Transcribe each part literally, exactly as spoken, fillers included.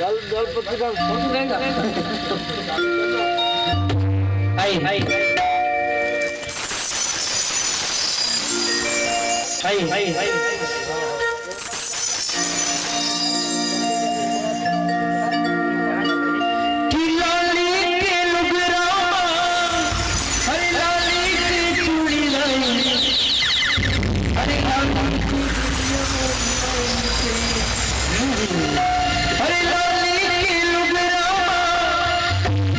चल, जल पत्ती का फोटो रहेगा। आई, आई, आई, आई, आई। कि लाली के लुगरा मा, अरे लाली के चूड़ी लाई, अरे लाली के चूड़िया मोर माई के, अरे लाली के लुगरा मा,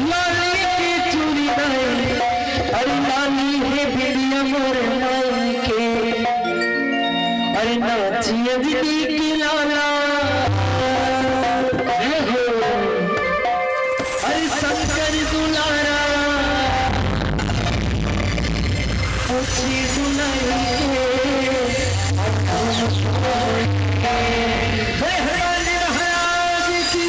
लाली के चूड़ी लाई, अरे लाली हे बिंदिया मोर माई के। अरे नाचिए दीदी की लाला, ए हो। अरे शंकर दुलारा, पूछी दुलाई के। जय हनुमान जी महाराज की।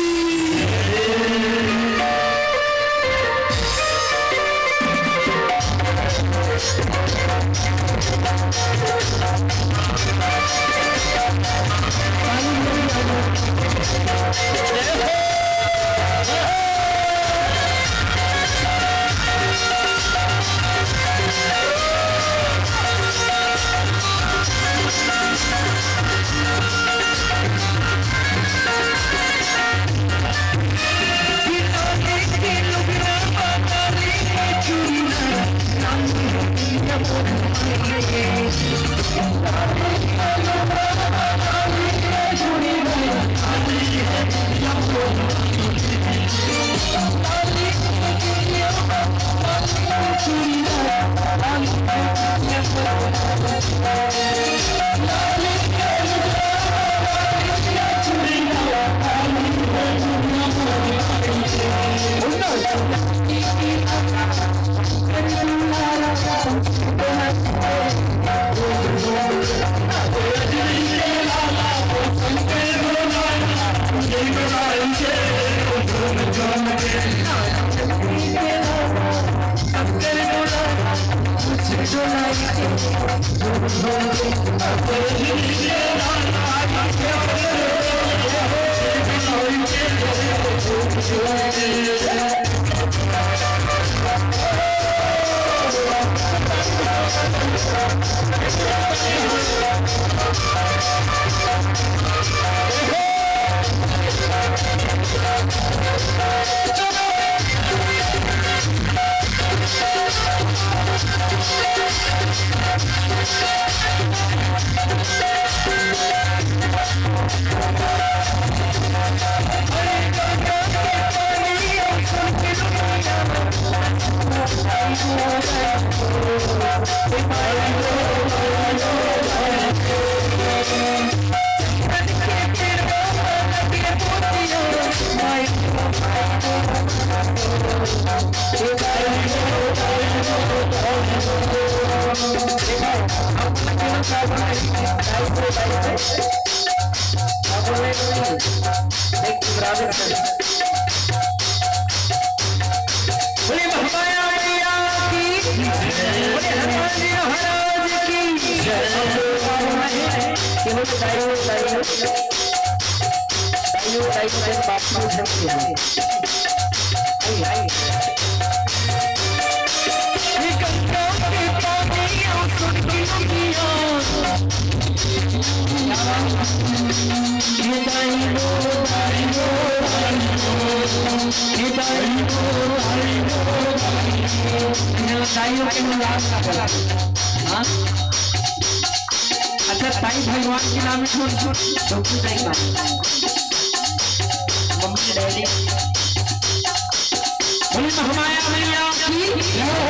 बोले महामाया मैया की, बोले हनुमान जी महाराज की। ये बोले ताई, ताई, ताई, ताई, ताई, बाप को धन दे दे। आई, आई। ये गंगा के पानी और सुन की नदिया। दाइयों के मजाक ना करो। हाँ? अच्छा, ताई भगवान के नाम में छोड़, छोड़, छोड़, नहीं का। Mummy daddy. बोले महामाया मैया की जय।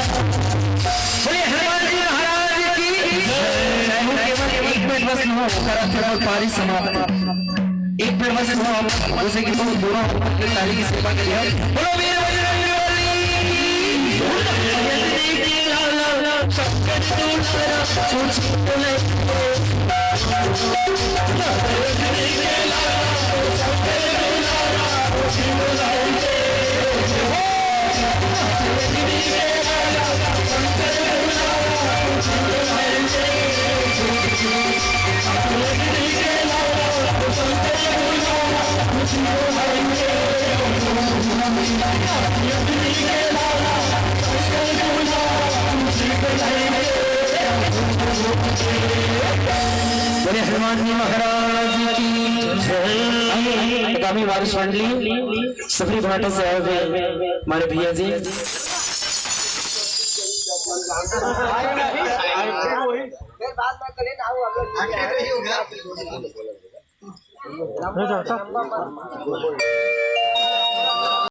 बोले हनुमान जी महाराज की जय। चाहे वो केवल एक मिनट बस हो, ओकर बाद फिर मोर पारी समाप्त। एक मिनट बस हो, हम जैसे कि तुम दोनों ताली की सेवा करिए। बोलो वीर बजरंग बली की। बोले हनुमान जी महाराज की जय। आगामी वारिस मंडली सफरी भाटा से आए हुए हमारे भैया जी।